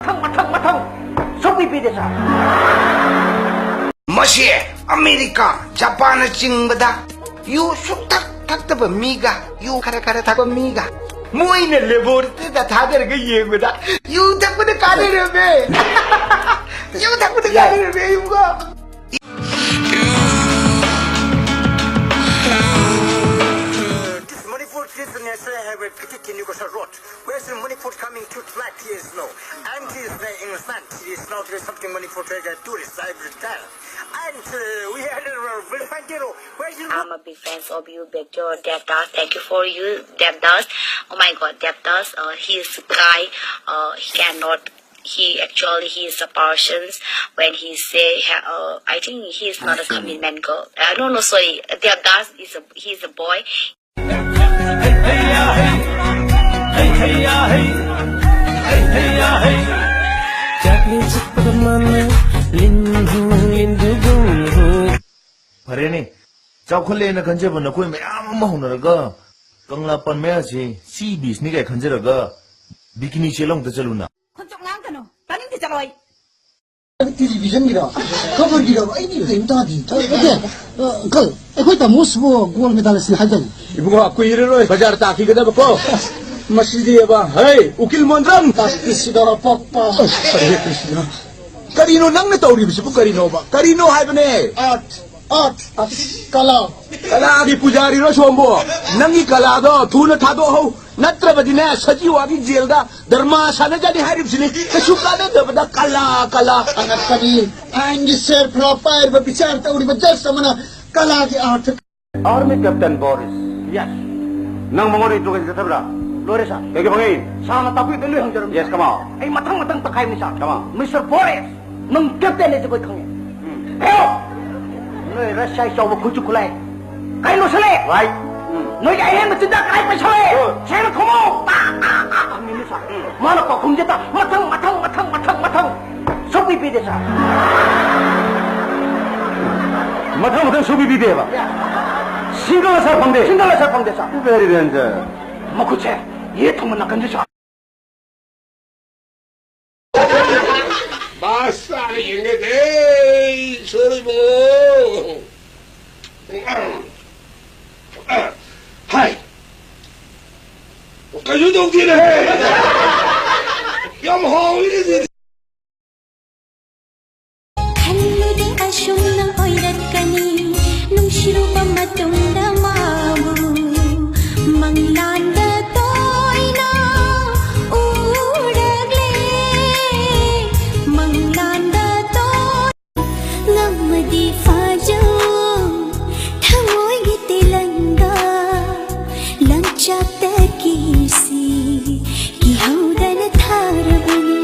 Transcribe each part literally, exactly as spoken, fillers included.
ꯃꯊꯪ, ꯃꯊꯪ, ꯃꯊꯪ꯫ ꯁꯨꯡꯄꯤ ꯄꯤꯗꯦ, ꯁꯥꯔ꯫ ꯃꯁꯤ ꯑꯃꯦꯔꯤꯀꯥ, ꯖꯄꯥꯟꯅꯆꯤꯡꯕꯗ ꯌꯨ ꯁꯨꯛꯊꯛ ꯊꯛꯇꯕ ꯃꯤꯒ, ꯌꯨ ꯈꯔ ꯈꯔ ꯊꯛꯄ ꯃꯤꯒ, ꯃꯣꯏꯅ ꯂꯦꯕꯣꯔꯦꯇꯔꯤꯗ ꯊꯥꯗꯔꯒ ꯌꯦꯡꯕꯗ ꯌꯨ ꯊꯛꯄꯅ ꯀꯥꯟꯅꯔꯝꯃꯦ꯫ ꯌꯨ ꯊꯛꯄꯅ ꯌꯥꯏ꯫ ꯀꯥꯟꯅꯔꯝꯃꯦ, ꯏꯕꯨꯡꯉꯣ꯫ This Manipur is the national highway, Phiti Kinigosa Road. Where's the Manipur coming to flat here is no? And he is the English man. He is not doing something Manipur to the tourist. I will tell. And uh, we had a uh, Vilfantino. Where's the I'm a big fan of you, Victor Devdas. Thank you for you, Devdas. Oh my God, Devdas. Uh, he is a guy. Uh, he cannot. He actually he is a person. When he say, uh, I think he is not a commitment girl. Uh, no, no, sorry. Devdas is a he is a boy. ꯐꯔꯦꯅꯦ, ꯆꯥꯎꯈꯠꯂꯦꯅ ꯈꯟꯖꯕ ꯅꯈꯣꯏ ꯃꯌꯥꯝ ꯑꯃ ꯍꯧꯅꯔꯒ ꯀꯪꯂꯥ ꯄꯥꯟ ꯃꯌꯥꯁꯦ ꯁꯤ ꯕꯤꯁꯅꯤ ꯀꯥꯏ ꯈꯟꯖꯔꯒ ꯕꯤꯀꯤꯅꯤ ꯆꯦꯜꯂ ꯑꯃꯨꯛꯇ ꯆꯠꯂꯨꯅ꯫ ꯈꯨꯟꯆꯣꯛ ꯉꯥꯡꯒꯅꯨ, ꯇꯥꯅꯤꯡꯗꯦ, ꯆꯠꯂꯣ ꯑꯩ꯫ ꯇꯦꯂꯤꯚꯤꯖꯟꯒꯤꯔꯣ? ꯈꯕꯔꯒꯤꯔꯣ? ꯑꯩꯗꯤ ꯀꯔꯤꯝ ꯇꯥꯗꯦ꯫ ꯅꯠꯇꯦ, ꯑ, ꯑꯪꯀꯜ, ꯑꯩꯈꯣꯏ ꯇꯥꯃꯣꯁꯤꯕꯨ ꯒꯣꯜ ꯃꯦꯗꯥꯂꯤꯁꯅꯤ ꯍꯥꯏꯗꯥꯏꯅꯦ? ꯏꯕꯨꯡꯉꯣ, ꯀꯨꯏꯔꯔꯣꯏ ꯕꯖꯥꯔ ꯇꯥꯈꯤꯒꯗꯕꯀꯣ꯫ ꯃꯁꯤꯗꯤ ꯑꯕ, ꯍꯩ, ꯎꯀꯤꯜ ꯃꯣꯟꯗ꯭ꯔꯝ! ꯇꯥꯁꯤꯗ ꯄꯛꯄ꯫ ꯑꯁ, ꯍꯔꯦ ꯀ꯭ꯔꯤꯁꯅ꯫ ꯀꯔꯤꯅꯣ ꯅꯪꯅ ꯇꯧꯔꯤꯕꯁꯤꯕꯨ ꯀꯔꯤꯅꯣꯕ? ꯀꯔꯤꯅꯣ ꯍꯥꯏꯕꯅꯦ? ꯑꯥꯔꯠ, ꯑꯥꯔꯠ, ꯑꯥꯔꯠ, ꯀꯂꯥ꯫ ꯀꯂꯥꯒꯤ ꯄꯨꯖꯥꯔꯤꯔꯣ ꯁꯣꯝꯕꯨ? ꯅꯪꯒꯤ ꯀꯂꯥꯗꯣ ꯊꯨꯅ ꯊꯥꯗꯣꯛꯍꯧ꯫ ꯅꯠꯇ꯭ꯔꯕꯗꯤꯅꯦ, ꯁꯖꯤꯋꯥꯒꯤ ꯖꯦꯜꯗ ꯗꯔꯃꯥ ꯁꯥꯟꯅꯖꯅꯤ ꯍꯥꯏꯔꯤꯕꯁꯤꯅꯤ꯫ ꯀꯩꯁꯨ ꯀꯥꯟꯅꯗꯕꯗ ꯀꯂꯥ, ꯀꯂꯥ꯫ ꯑꯉꯛꯄꯅꯤ꯫ ꯑꯥꯏꯟꯒꯤ ꯁꯦꯔ ꯐꯔꯥ ꯄꯥꯏꯔꯤꯕ ꯕꯤꯆꯥꯔ ꯇꯧꯔꯤꯕ ꯖꯖ ꯑꯃꯅ ꯀꯂꯥꯒꯤ ꯑꯥꯔꯊ ꯑꯥꯔꯃꯤ ꯀꯦꯞꯇꯦꯟ ꯕꯣꯔꯤꯁ꯫ ꯌꯦꯁ꯫ ꯅꯪ ꯃꯉꯣꯟꯗ ꯏꯟꯇ꯭ꯔꯣꯒꯦꯁꯟ ꯆꯠꯊꯕ꯭ꯔꯥ? ꯂꯣꯏꯔꯦ, ꯁꯥꯔ꯫ ꯀꯩ ꯀꯩ ꯐꯪꯉꯤ? ꯁꯥꯔꯅ ꯇꯥꯛꯄꯤꯕꯗ ꯂꯣꯏ ꯍꯪꯖꯔꯝꯃꯤ꯫ Yes, common. ꯑꯩ ꯃꯊꯪ ꯃꯊꯪ ꯇꯛꯈꯥꯏꯕꯅꯤ, ꯁꯥꯔ꯫ ꯀꯃꯥꯟ꯫ ꯃꯤꯁꯇꯔ ꯕꯣꯔꯤꯁ, ꯅꯪ ꯀꯦꯞꯇꯦꯟ ꯍꯥꯏꯁꯦ ꯑꯩꯈꯣꯏ ꯈꯪꯉꯦ꯫ ꯎꯝ꯫ ꯍꯦꯔꯣ! ꯅꯣꯏ ꯔꯁꯤꯌꯥꯒꯤ ꯆꯥꯎꯕ ꯈꯨꯠꯁꯨ ꯈꯨꯠꯂꯥꯏ ꯀꯥꯏ ꯂꯣꯏꯁꯤꯜꯂꯦ? ꯔꯥꯏꯠ꯫ ꯎꯝ꯫ ꯅꯣꯏꯒꯤ ꯑꯍꯦꯟꯕ ꯆꯤꯟꯖꯥꯛ ꯀꯥꯏ ꯄꯩꯁꯜꯂꯦ? ꯎꯝ꯫ ꯁꯦꯡꯅ ꯈꯨꯝꯃꯣ! ꯇꯥ, ꯇꯥ, ꯇꯥ ꯍꯪꯉꯤꯅꯤ, ꯁꯥꯔ꯫ ꯎꯝ꯫ ꯃꯥꯅ ꯄꯥꯎꯈꯨꯝꯁꯦ ꯇ ꯃꯊꯪ, ꯃꯊꯪ, ꯃꯊꯪ, ꯃꯊꯪ, ꯃꯊꯪ꯫ ꯁꯨꯡꯄꯤ ꯄꯤꯗꯦ, ꯁꯥꯔ꯫ ꯃꯊꯪ ꯃꯊꯪ ꯁꯨꯡꯄꯤ ꯄꯤꯗꯦꯕ? ꯌꯥ꯫ ꯁꯤꯡꯒꯜ ꯑꯟꯁꯔ ꯐꯪꯗꯦ? ꯁꯤꯡꯒꯜ ꯑꯟꯁꯔ ꯐꯪꯗꯦ, ꯁꯥꯔ꯫ Very danger. ꯃꯈꯨꯠꯁꯦ ꯌꯦꯠ ꯊꯪꯕ ꯅꯥꯀꯟꯁꯦ, ꯁꯥꯔ꯫ ꯌꯦꯡꯒꯦ꯫ ꯁꯣꯔ ꯏꯕꯨꯡꯉꯣ꯫ ꯍꯥꯏ꯫ ꯀꯩꯁꯨ ꯇꯧꯗꯦꯅꯦꯍꯦ꯫ ꯌꯥꯝ ꯍꯥꯎꯋꯤꯅꯦ ꯁꯤꯗꯤ꯫ ꯈꯜꯂꯨꯗꯦ ꯑꯁꯨꯝꯅ ꯑꯣꯏꯔꯛꯀꯅꯤ꯫ ꯅꯨꯡꯁꯤꯔꯨꯕ ꯃꯇꯨꯡꯗ ꯃꯥꯕꯨ ꯃꯪꯂꯥꯟꯗ ꯇꯣꯏꯅ ꯎꯔꯛꯂꯦ꯫ ꯃꯪꯂꯥꯟꯗ ꯇꯣꯏ ꯉꯝꯃꯗꯤ ꯐꯥꯖꯧ ꯊꯃꯣꯏꯒꯤ ꯇꯦꯂꯪꯗ ꯂꯪꯆꯥꯛꯇ ꯀꯤꯁꯤ ꯀꯤꯍꯧꯗꯅ ꯊꯥꯔꯕꯅꯤ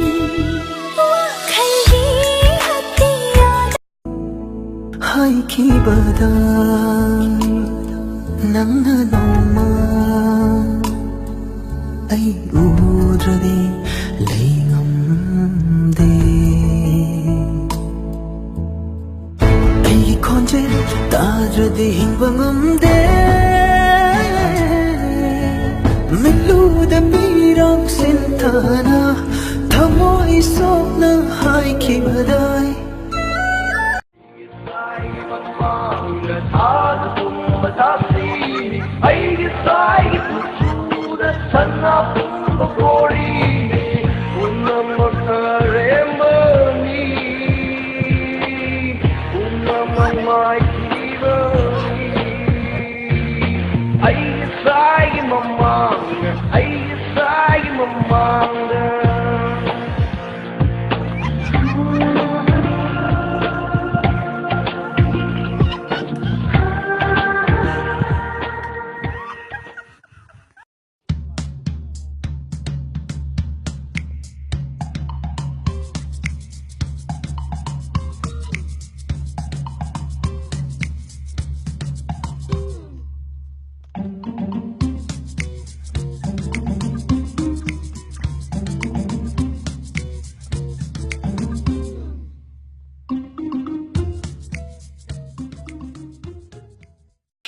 ꯋꯥꯈꯜꯒꯤ ꯑꯇꯤꯌꯥꯗ꯫ ꯍꯥꯏꯈꯤꯕꯗ ꯅꯪꯅ ꯅꯣꯡꯃ ꯑꯩ ꯎꯗ꯭ꯔꯗꯤ ꯂꯩ ꯉꯝꯗꯦ꯫ ꯑꯩꯒꯤ ꯈꯣꯟꯖꯦꯜ ꯇꯥꯗ꯭ꯔꯗꯤ ꯍꯤꯡꯕ ꯉꯝꯗꯦ꯫ ꯃꯤꯠꯂꯨꯗ ꯃꯤꯔꯥꯡ ꯁꯤꯟꯊꯥꯅ ꯊꯃꯣꯏ ꯁꯣꯛꯅ ꯍꯥꯏꯈꯤꯕꯗꯥꯏ꯫ ꯑꯩꯒꯤ ꯁꯥꯏꯒꯤ ꯀꯨꯆꯨꯗ ꯁꯅꯥ ꯄꯨꯝꯕ ꯀꯣꯔꯤꯅꯦ, ꯄꯨꯝꯅꯃꯛ ꯑꯔꯦꯝꯕꯅꯤ, ꯄꯨꯝꯅꯃꯛ ꯃꯥꯏꯊꯤꯕꯅꯤ꯫ ꯑꯩꯒꯤ ꯁꯥꯏꯒꯤ ꯃꯃꯥꯡꯗ, ꯑꯩꯒꯤ ꯁꯥꯏꯒꯤ ꯃꯃꯥꯡꯗ꯫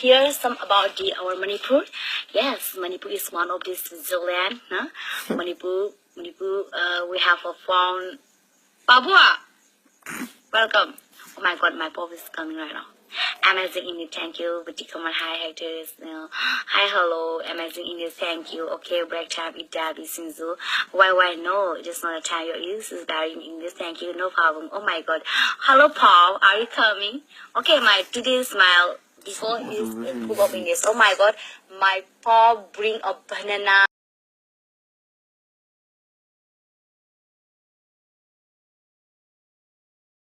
Here some about the our Manipur. Yes, Manipur is one of the Switzerland. Huh? Manipur, Manipur. Uh, we have a found Pabua. Welcome. Oh my God, my pop is coming right now. Amazing India, thank you. But come on, hi, hi, hi, hello. Amazing India, thank you. Okay, break time, it Dabi Sinzu. Why, why, no? Just not a time your use is Barry in English, thank you. No problem. Oh my God. Hello, Paul. Are you coming? Okay, my today's smile. Before is in English. Oh my God, my Paul bring a banana.